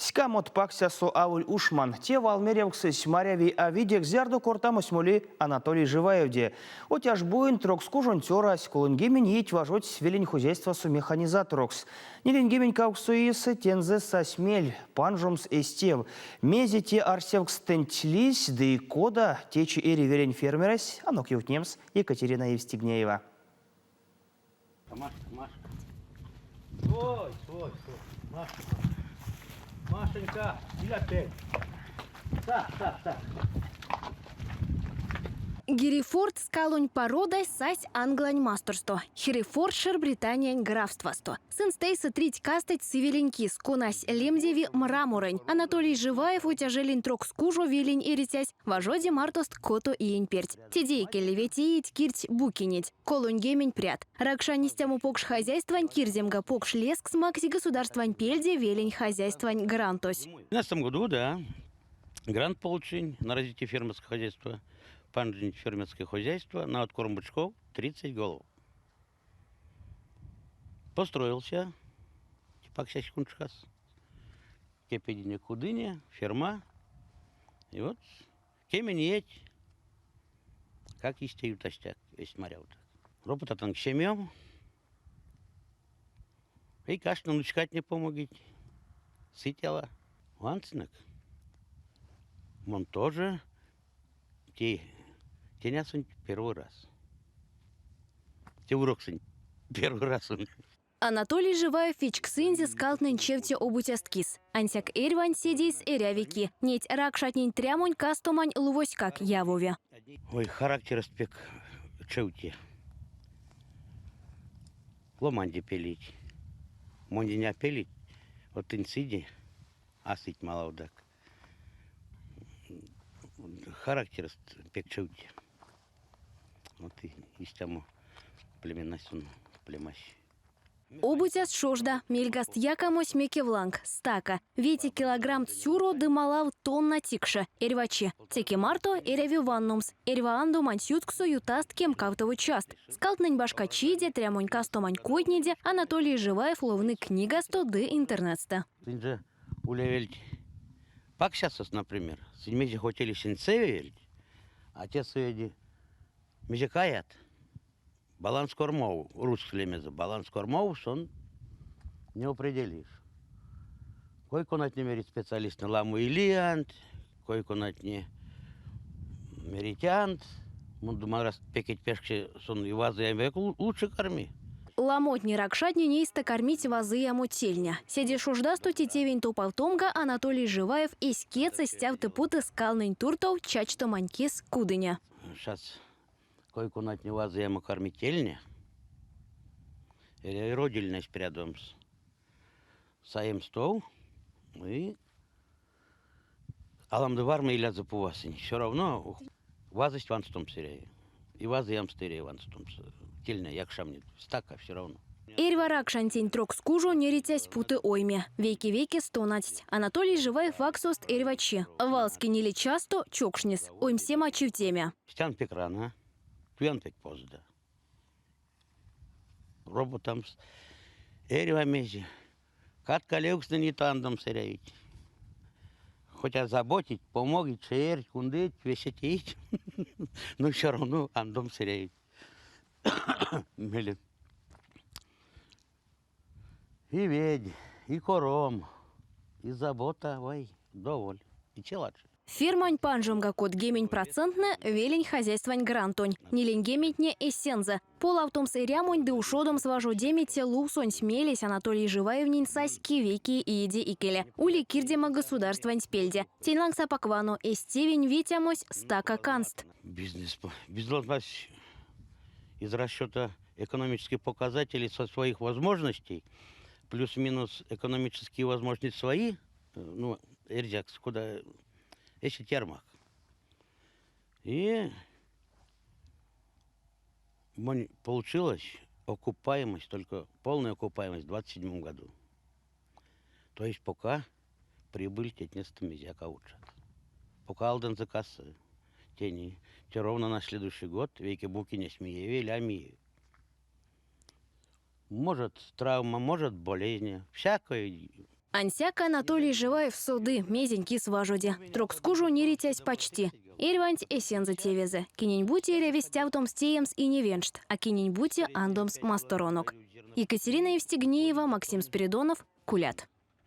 Ськамот паксясо аволь ушман. Те валмеревксэсь маряви а видекс, зярдо кортамось моли Анатолий Живаевде. Отяжбуень Трокскужонь цёрась 30 иеть важодсь велень хозяйствасо механизаторокс. 48 иесэ тензэ сась мель панжомс эсь тев. Мезе те арсевкстэнть лиссь ды кода течи эри велень фермерэсь, анок ёвтнемс Екатерина Евстигнеева. Машка, Машка. Стой, стой, стой. Машка, Машенька, иля пелть. Так, так, так. Герефорд скалонь породась сась Англань масторсто, Херефордшир Британиянь графствасто. Сынст эйсэ трить-кастыть сывелень кис, конась лемдеви мраморонь. Анатолий Живаев Отяжелень Трокскужо велень эрицясь, важоди мартост кото иень перть. Теде икеле вете иеть кирдсь букинеть, 30 прят. Ракшань истямо покш хозяйствань кирдемга покш лезкс макссь государствань пельде велень хозяйствань грантось. В 2012 году, да, грант получили на развитие фермерского хозяйства, панжинь фермерское хозяйство на откорм бычков 30 голов. Построился, пакся куншкас, кепедине кудыне, ферма. И вот кемень иеть, как истя ютастяк, эзть марявтак. Роботатан семьям, и кашна нучкатне помогить. Сыть яла. Вансынек. Мон тоже те тенясонть первый раз. Те уроксонть первый раз. Анатолий Живаев вечксынзе скалтнэнь чевте обуцяст кис. Ансяк эрьванть седейс эряви ки. Неть ракшатнень трямонь-кастомань лувоськак явови. Ой, характерэст пек чевте. Ломанде пелить. Монь а пелить. Вот тынь сиди, а сыть малавдак. Характерэст пек чевте. Вот и истямо племенась сон племась. Обуцяст шожда, мельгаст якамось мекевланг, стака. Вете килограммт сюро ды малав тонна тикше. Эрьва чи. Теке марто эряви ванномс. Эрьва андоманть ютксо ютаст кемкавтово част. Скалтнэнь башка чиде, трямонь-кастомань койтнеде Анатолий Живаев ловны книгасто ды интернетстэ. Сынь же улевельть паксясост, например, сынь мезе хотели сенцевельть, а те сыеди мезе каят. Баланс кормов, русский лемезэ, баланс кормов сон не определишь. Кой-конатне мерить специалисттнэ ламо илиянть, кой-конатне меритянт. Мон думаю, раз пекеть пешксе сон и вазыямояк лучше корми. Ламотне ракшатнень эйстэ кармить вазыямо тельня. Седе шождасто те тевень топавтомга Анатолий Живаев эсь кедьсэ стявты-путы скалнэнь туртов чачтомань кис кудыне. Сейчас кой-конатне вазыямо кармить тельня. Эряви родильность прядомс. Саемс тов и аламдо варма илязо пувасынь. Все равно вазость ванстомс эряви. И вазыямс эряви ванстомс. Тельня якшамне стака все равно. Эрьва ракшантень трокскужонь эрицясь путы ойме. Вейке-вейкес тонадсть. Анатолий Живаев вакссост эрьва чи. Валске ниле чассто чокшнес. Оймсема чивтеме. Стян пек рана, туян пек поздно. Роботамс эрьва мезе. Катка левкстнэ не тандомс эрявить. Хоть озаботить, помогить, шеерть, кундыть, весе теить, но все равно андомс эрявить. Меле. И ведь, и кором, и забота, ой, доволь. И челадше. Фермань панжомга 30 проценттнэ велень хозяйствань грантонь, ниленьгементне эсензэ. Полавтомс эрямонть ды ушодомс важодеме те лувсонть мелесь Анатолий Живаевнень сась кевейкее иеде икеле. Ули кирдема государстванть пельде. Тень лангс апак вано, эсь тевень ветямось стака канст. Бизнес, бизнес из расчета экономических показателей со своих возможностей, плюс-минус экономические возможности свои, ну, эрзякс, куда эсеть ярмак. И получилось окупаемость, только полная окупаемость в 2027 году. То есть пока прибыль тетнестэ мезеяк а учат. Пока алдынзе кассы тени, те ровно на следующий год вейке букинесь миеви или а миеви. Может травма, может болезнь, всякое. Ансяк Анатолий Живаев соды, мезень кис важоди. Трокскужонь эрицясь пачти. Эрьванть эсензэ тевезэ. Кинень-бути эряви стявтомс-теемс иневенчт, а кинень-бути андомс масторонок. Екатерина Евстигнеева, Максим Спиридонов, Кулят.